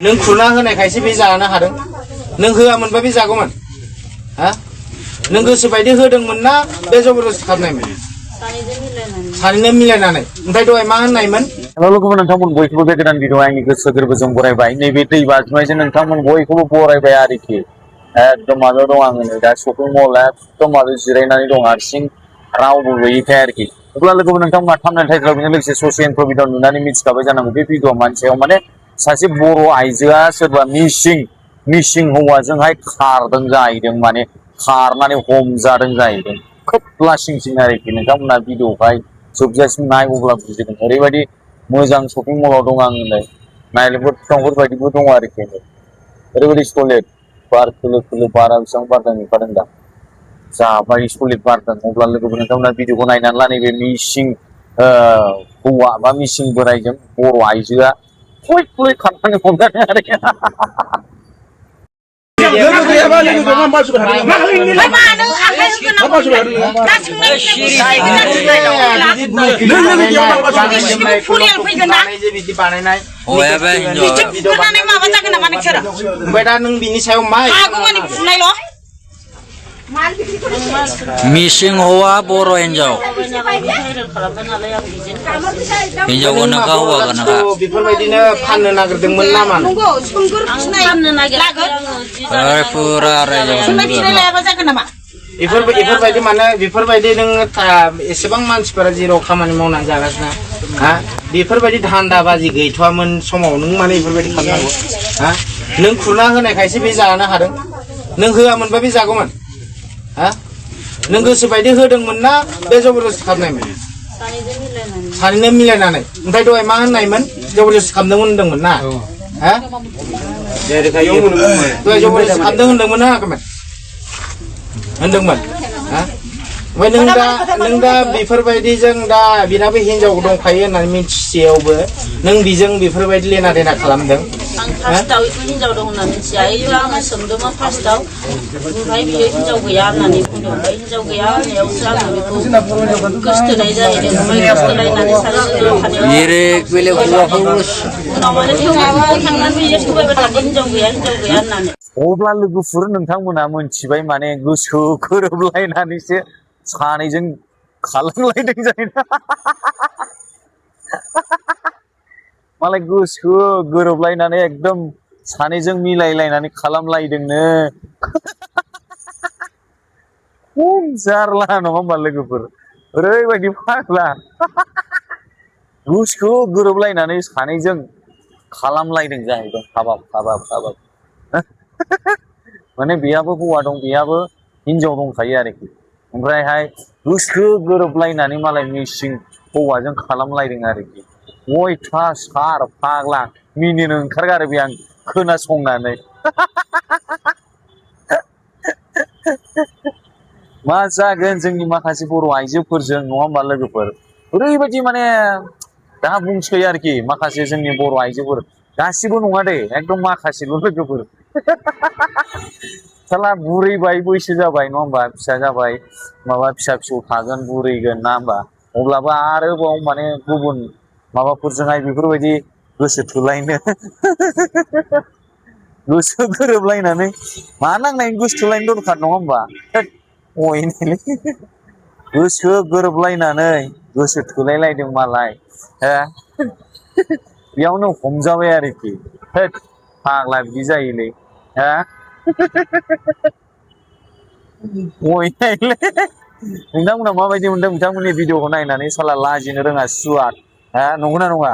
नों खुरना होनायखायसो बे जानो हादों नों होआमोनबा बे जागौमोन हा नों गोसो बायदि होदोंमोन ना बे जबरदस्ति खालामनायमोन सानैजों मिलायनानै ओमफ्राय दहाय मा होननायमोन हेल' लोगोफोर नोंथांमोन बयखौबो बे गोदान भिडिअ आंनि गोसो गोरबोजों बरायबाय नैबे दै बाज्रुमनायजों नोंथांमोन बयखौबो बरायबाय आरोखि एकदम माबायाव दं आङो नै दा शपिं मल एकदम माबायाव जिरायनानै दं हारसिं रावबो गैयैखाय आरोखि अब्ला लोगोफोर नोंथांमोना थांनानै टाइटेलाव बेजों लोगोसे ससियेल भिडिअ नुनानै मिथिखाबाय जानांगौ बे भिडिअ मानसियाव माने सासे बर' आइजोआ सोरबा मिसिं हौवाजोंहाय खारदों जाहैदों माने खारनानै हमजादों जाहैदों खोब लासिंसिं आरोखि नोंथांमोना भिडिअखौहाय जोबजासिम नायगौब्ला बुजिगोन ओरैबायदि मोजां शपिं मलाव दं आङो नै नायनोबो बिफांफोर बायदिबो दं आरोखि ओरैबायदि सलिड बार खोलो खोलो बारा बेसेबां बारदों नुखादों दा जाबाय सलिड बारदों अब्ला लोगोफोर नोंथांमोना भिडिअखौ नायनानै ला नैबे मिसिं हौवा बा मिसिं बोराइजों बर' आइजोआ खुबै खारनानै हमजादों आरोखि मिसिं हौवा बर' हिन्जाव हिन्जावखौ नोंखा हौवाखौ नोंखा बेफोरबायदिनो फाननो नागिरदोंमोन नामा फुरा बेफोरबायदि माने बेफोरबायदि नों एसेबां मानसिफोरा जेराव खामानि मावनानै जागासिनो हा बेफोरबायदि धान्दाबाजि गैथ'वामोन समाव नों माने बेफोरबायदि खालामनांगौ हा नों खुरना होनायखायसो बे जानो हादों नों होआमोनबा बे जागौमोन हा नों गोसो बायदि होदोंमोन ना बे जबरदस्ति खालामनायमोन सानैजों मिलायनानै ओमफ्राय दहाय मा होननायमोन जबरदस्ति खालामदोंमोन होनदोंमोन ना हा दहाय जबरदस्ति खालामदों होनदोंमोन ना होनदोंमोन हा ओमफ्राय नों दा बेफोरबायदिजों दा बिनाबो हिनजाव दंखायो होननानै मिथिसेयावबो नों बिजों बेफोरबायदि लेना देना खालामदों फार्स्टआव हिनजाव दं होननानै मिथिया आङो सोंदोंमोन फार्स्टआव ओमफ्राय बियो हिनजाव गैया होननानै बुंदों ओमफ्राय हिनजाव गैया होननायावसो आङो बेखौ गोसथोनाय जाहैदों ओमफ्राय गोसथोलायनानै सानैजों उनाव माने थांनानै बियो सबायबाय थादों हिनजाव गैया होननानै अब्ला लोगोफोर नोंथांमोना मोनथिबाय माने गोसो गोरोबलायनानैसो सानैजों खालामलायदों जाहैदों मालाय गोसो गोरोबलायनानै एकदम सानैजों मिलायलायनानै खालामलायदोंनो खम जारला नङा होमबा लोगोफोर ओरैबायदि फाग्ला गोसो गोरोबलायनानै सानैजों खालामलायदों जाहैदों हाबाब माने बेयाबो हौवा दं बेयाबो हिनजाव दंखायो आरोखि ओमफ्रायहाय गोसो गोरोबलायनानै मालाय मिसिं हौवाजों खालामलायदों आरोखि अयथासार फाग्ला मिनिनो ओंखारगारो बे आं खोनासंनानै मा जागोन जोंनि माखासे बर' आइजोफोरजों नङा होमबा लोगोफोर ओरैबायदि माने दा बुंसै आरोखि माखासे जोंनि बर' आइजोफोर गासिबो नङा दे एकदम माखासेल' लोगोफोर साला बुरैबाय बैसो जाबाय नङा होमबा फिसा जाबाय माबा फिसा फिसौ थागोन बुरैगोन ना होमबा अब्लाबो आरोबाव माने गुबुन माबाफोरजोंहाय बेफोरबायदि गोसो थोलायनो गोसो गोरोबलायनानै मा नांनायनि गोसो थोलायनो दरखार नङा होमबा गोसो गोरोबलायनानै गोसो थोलायलायदों मालाय बेयावनो हमजाबाय आरोखि फाग्ला बिदि जायोलै हा नोंथांमोना माबायदि मोनदों बिथांमोननि भिडिअखौ नायनानै साला लाजिनो रोङा सुवा हा नंगौना नङा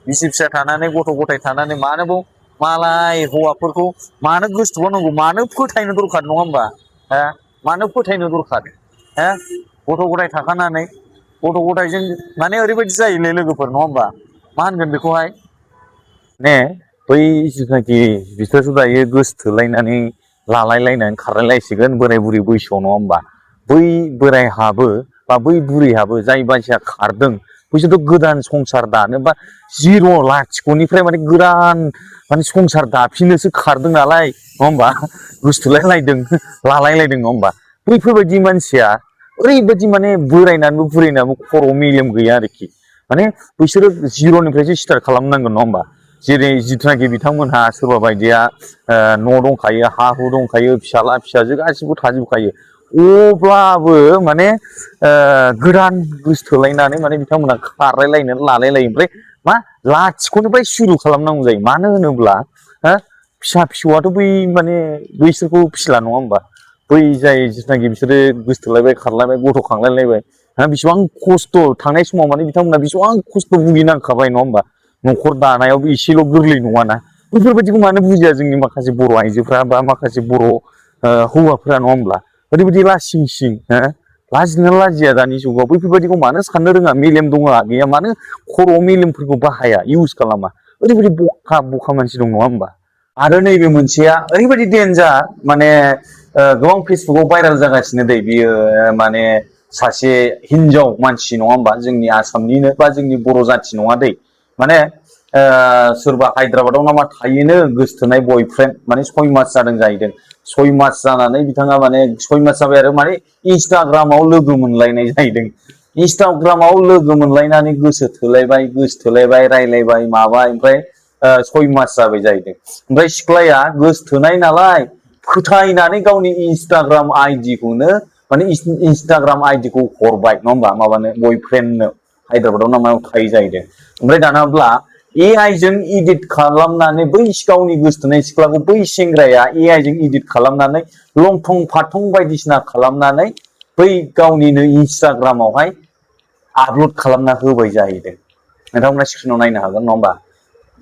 बिसि फिसा थानानै गथ' गथाय थानानै मानोबाव मालाय हौवाफोरखौ मानो गोसोथोनांगौ मानो फोथायनो दरखार नङा होमबा हा मानो फोथायनो दरखार हा गथ' गथाय थाखानानै गथ' गथायजों माने ओरैबायदि जायोलै लोगोफोर नङा होमबा मा होनगोन बेखौहाय ने बै जिथुनाखि बिसोरसो दायो गोसो थोलायनानै लालायलायनानै खारलायलायसिगोन बोराय बुरै बैसोआव नङा होमबा बै बोरायहाबो बा बै बुरैहाबो जाय मानसिया खारदों बैसोरथ' गोदान संसार दानो बा जिर' लाथिख'निफ्राय माने गोदान माने संसार दाफिननोसो खारदों नालाय नङा होमबा गोसोथोलायलायदों लालायलायदों नङा होमबा बैफोरबायदि मानसिया ओरैबायदि माने बोरायनानैबो बुरैनानैबो खर' मेलेम गैया आरोखि माने बिसोरो जिर'निफ्रायसो स्टार्ट खालामनांगोन नङा होमबा जेरै जिथुनाखि बिथांमोनहा सोरबा बायदिया न' दंखायो हा हु दंखायो फिसाला फिसाजो गासिबो थाजोबखायो अब्लाबो माने गोदान गोसोथोलायनानै माने बिथांमोना खारलायलायनो लालायलायो ओमफ्राय मा लाथिख'निफ्राय सुरु खालामनांगौ जायो मानो होनोब्ला फिसा फिसौआथ' बै माने बैसोरखौ फिसिला नङा होमबा बै जाय जिथुनाखि बिसोरो गोसोथोलायबाय खारलायबाय गथ' खांलायलायबाय बेसेबां खस्थ' थांनाय समाव माने बिथांमोना बेसेबां खस्थ' भुगिनांखाबाय नङा होमबा न'खर दानायावबो एसेल' गोरलै नङाना बेफोरबायदिखौ मानो बुजिया जोंनि माखासे बर' आइजोफ्रा बा माखासे बर' हौवाफ्रा नङा होमब्ला ओरैबायदि लासिं सिं लाजिना लाजिया दानि जुगाव बैफोरबायदिखौ मानो साननो रोङा मेलेम दङ गैया मानो खर'आव मेलेमफोरखौ बाहाया इउस खालामा ओरैबायदि बखा मानसि दं नङा होमबा आरो नैबे मोनसेया ओरैबायदि डेन्जार माने गोबां फेसबुकाव भाइरेल जागासिनो दै बियो माने सासे हिनजाव मानसि नङा होमबा जोंनि आसामनिनो बा जोंनि बर' जाथि नङा दै माने सोरबा हायद्राबादाव नामा थायोनो गोसोथोनाय बयफ्रेन्ड माने 6 मास जादों जाहैदों 6 मास जानानै बिथाङा माने 6 मास जाबाय आरो माने इन्सटाग्रामाव लोगो मोनलायनाय जाहैदों इन्सटाग्रामाव लोगो मोनलायनानै गोसोथोलायबाय रायलायबाय माबाय ओमफ्राय 6 मास जाबाय जाहैदों ओमफ्राय सिख्लाया गोसोथोनाय नालाय फोथायनानै गावनि इन्सटाग्राम आइडिखौनो माने इन्सटाग्राम आइडिखौ हरबाय नङा होमबा माबानो बयफ्रेन्डनो हायद्राबादाव ना मायाव थायो जाहैदों ओमफ्राय दानाब्ला AI जों इदिट खालामनानै बै गावनि गोसोथोनाय सिख्लाखौ बै सेंग्राया AI जों इदिट खालामनानै लंथं फाथं बायदिसिना खालामनानै बै गावनिनो इन्सटाग्रामावहाय आपल'ड खालामना होबाय जाहैदों नोंथांमोना स्क्रिनाव नायनो हागोन नङा होमबा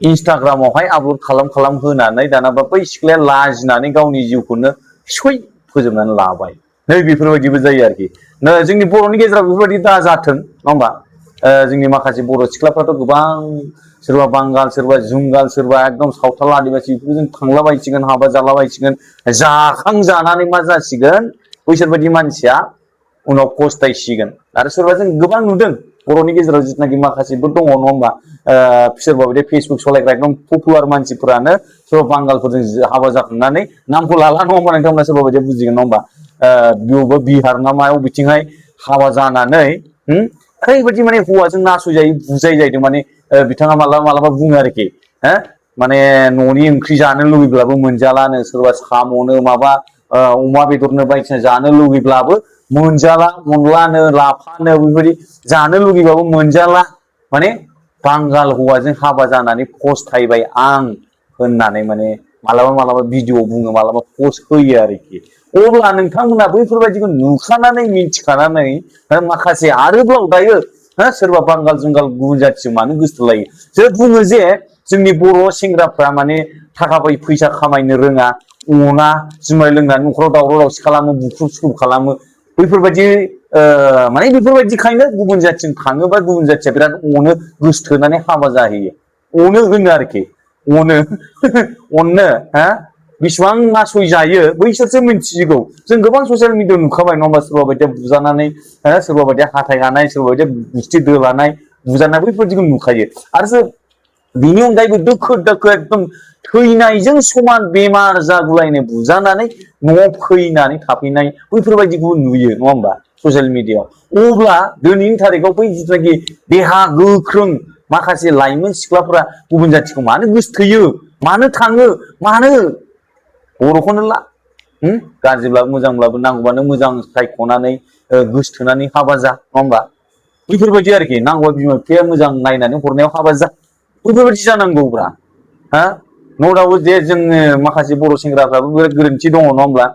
इन्सटाग्रामावहाय आपल'ड खालाम होनानै दानाबा बै सिख्लाया लाजिनानै गावनि जिउखौनो फोजोबनानै लाबाय नै बेफोरबायदिबो जायो आरोखि जोंनि बर'नि गेजेराव बेफोरबायदि दा जाथों नङा होमबा जोंनि माखासे बर' सिख्लाफ्राथ' गोबां सोरबा बांगाल सोरबा जुंगाल सोरबा एकदम सावथाल आदिबासि बेफोरखौ जों थांलाबायसिगोन हाबा जालाबायसिगोन जाखांजानानै मा जासिगोन बैसोरबायदि मानसिया उनाव पस्तायसिगोन आरो सोरबा जों गोबां नुदों बर'नि गेजेराव जिथुनाखि माखासेबो दङ नङा होमबा सोरबा बायदि फेसबुक सालायग्रा एकदम पपुलार मानसिफोरानो सोरबा बांगालफोरजों हाबा जाखांनानै नामखौ लाला नङा होमबा नोंथांमोना सोरबा बायदिया बुजिगोन नङा होमबा बेयावबो बिहार ना मायाव बिथिंहाय हाबा जानानै ओरैबायदि माने हौवाजों नासयजायो बुजाय जाहैदों माने बिथाङा मालाबा बुङो आरोखि माने न'नि ओंख्रि जानो लुबैब्लाबो मोनजालानो सोरबा साम'नो माबा अमा बेदरनो बायदिसिना जानो लुबैब्लाबो मोनजाला अनलानो लाफानो बेबायदि जानो लुगैबाबो मोनजाला माने बांगाल हौवाजों हाबा जानानै फस्थायबाय आं होननानै माने मालाबा भिडिअ बुङो मालाबा पस्ट होयो आरोखि अब्ला नोंथांमोना बैफोरबायदिखौ नुखानानै मिन्थिखानानै माखासे आरोबाव दायो सोरबा बांगाल जुंगाल गुबुन जाथिजों मानो गोसोथोलायो जे बुङो जे जोंनि बर' सेंग्राफ्रा माने थाखा फैसा खामायनो रोङा अना जुमाय लोंनानै न'खराव दावराव दावसि खालामो बुख्रुब सुख्रुब खालामो बैफोरबायदि माने बेफोरबायदिखायनो गुबुन जाथिजों थाङोबा गुबुन जाथिया बिराद अनो गोसोथोनानै हाबा जाहैयो अनो होनो आरोखि अननो बेसेबां नासयजायो बैसोरसो मिन्थिगौ जों गोबां ससियेल मिडियाआव नुखाबाय नङा होमबा सोरबा बायदिया बुजानानै सोरबा बायदिया हाथाय गानाय सोरबा बायदिया गुस्थि दोलानाय बुजानाय बैफोरबायदिखौ नुखायो आरो बिनि अनगायैबो दोखो एकदम थैनायजों समान बेमार जागुलायनाय बुजानानै न'आव फैनानै थाफैनाय बैफोरबायदिखौ नुयो नङा होमबा ससियेल मिडियाआव अब्ला दिनैनि थारिखआव बै जिथुनाखि देहा गोख्रों माखासे लाइमोन सिख्लाफोरा गुबुन जाथिखौ मानो गोसोथोयो मानो थाङो मानो बर'खौनो ला गाज्रिब्लाबो मोजांब्लाबो नांगौबानो मोजां सायख'नानै गोसोथोनानै हाबा जा नङा होमबा बैफोरबायदि आरोखि नांगौबा बिमा बिफाया मोजां नायनानै हरनायाव हाबा जा बैफोरबायदि जानांगौब्रा न' दाउट जे जोङो माखासे बर' सेंग्राफ्राबो बिराद गोरोन्थि दङ नङा होमब्ला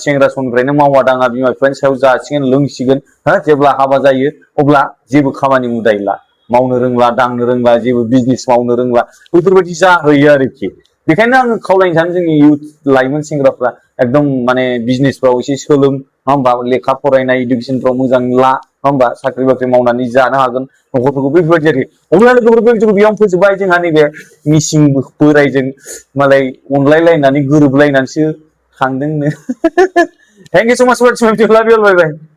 सेंग्रा समनिफ्रायनो मावा दाङा बिमा बिफानि सायाव जासिगोन लोंसिगोन जेब्ला हाबा जायो अब्ला जेबो खामानि उदायला मावनो रोंला दांनो रोंला जेबो बिजनेस मावनो रोंला बैफोरबायदि जाहैयो आरोखि बेखायनो आङो खावलायनो सानो जोंनि इउथ लाइमोन सेंग्राफ्रा एकदम माने बिजनेसफ्राव एसे सोलों नङा होमबा लेखा फरायनाय इडुकेसनफ्राव मोजां ला नङा होमबा साख्रि बाख्रि मावनानै जानो हागोन न'खरफोरखौ बैफोरबायदि आरोखि अब्ला लोगोफोरखौ बेयावनो फोजोबबाय जोंहा नैबे मिसिं बोरायजों मालाय अनलायलायनानै गोरोबलायनानैसो थांदोंनो थेंक इउ स माच फर वाचिं माय भिडिअ लाभ इउ अल बाय बाय